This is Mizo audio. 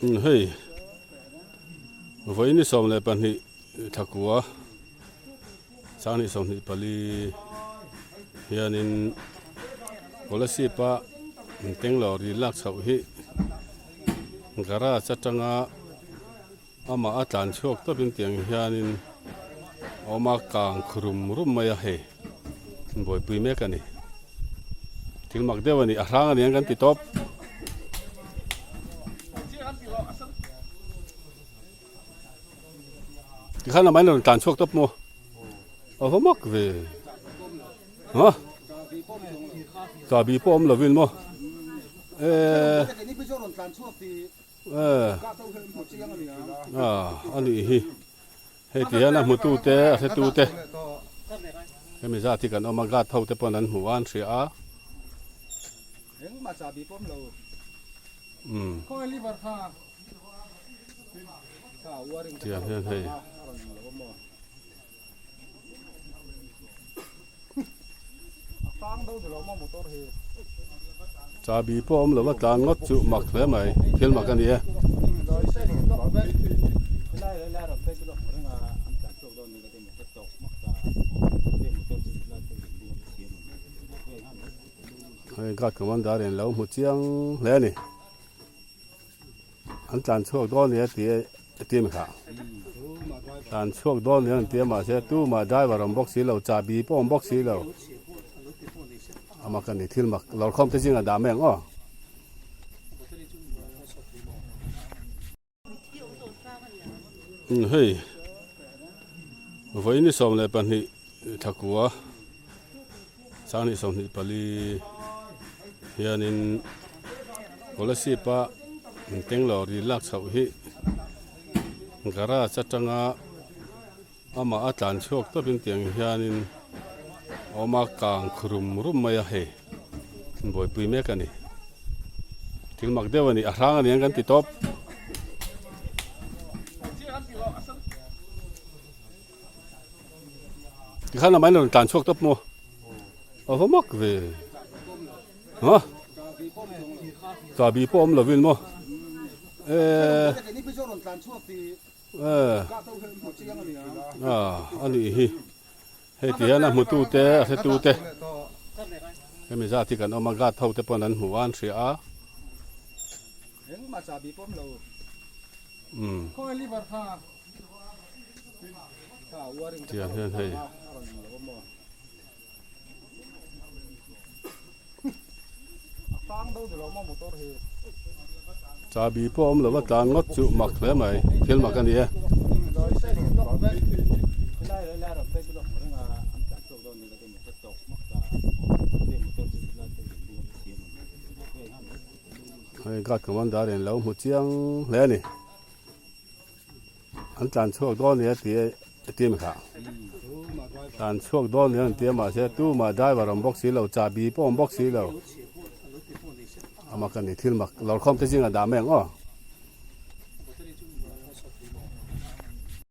Hei vawiin 12 thla kua 2024 hianin Kolasib a Bangalore ri lak chhoh hi garage atanga amah a tlan chhuak tawpin tiang hianin a awm a kang rum rum mai a hei buaipui mek a ni thil mak deuh a ni a hrang a ni ang kan ti tawp. Tikhan amah in a rawn tlan chhuak tawp maw a va mak ve ha chahbi pawh awm lovin maw eh eh a nih hi hei ti hian a hmutu te a hretu te hemi zat hi kan awm a guard ho te pawn an hmu a an hria a. Umm tiang hian hei chahbi pawh a awm lo va tlan ngawt chu mak hle mai thil mak a ni e. Hei guard commander in lo hmu chiang hle a ni. An tlan chhuak dawn nia ti a ti a mi kha. Tlan chhuak dawn nia an ti a mahse tumah driver awm bawk si lo chahbi pawh awm bawk si lo. A mak a ni thil mak lawrkhawm te zingah dah mai ang aw. Hei vawiin 12 thla kua 2024 hianin Kolasib a Bangalore ri lak chhoh hi garage atanga amah a tlan chhuak tawpin tiang hianin a awm a kang rum rum mai a hei buaipui mek a ni thil mak deuh a ni a hrang a ni ang kan ti tawp. Tikhan amah in a rawn tlan chhuak tawp maw a va mak ve ha chahbi pawh awm lovin maw eh eh a nih hi hei ti hian a hmutu te a hretu te hemi zat hi kan awm a guard ho te pawn an hmu a an hria a. Umm tiang hian hei chahbi pawh a awm lo va tlan ngawt chu mak hle mai thil mak a ni e. Hei guard commander in lo hmu chiang hle a ni. An tlan chhuak dawn nia ti a ti a mi kha. Tlan chhuak dawn nia an ti a mahse tumah driver awm bawk si lo chahbi pawh awm bawk si lo. A mak a ni thil mak lawrkhawm te zingah dah mai ang aw.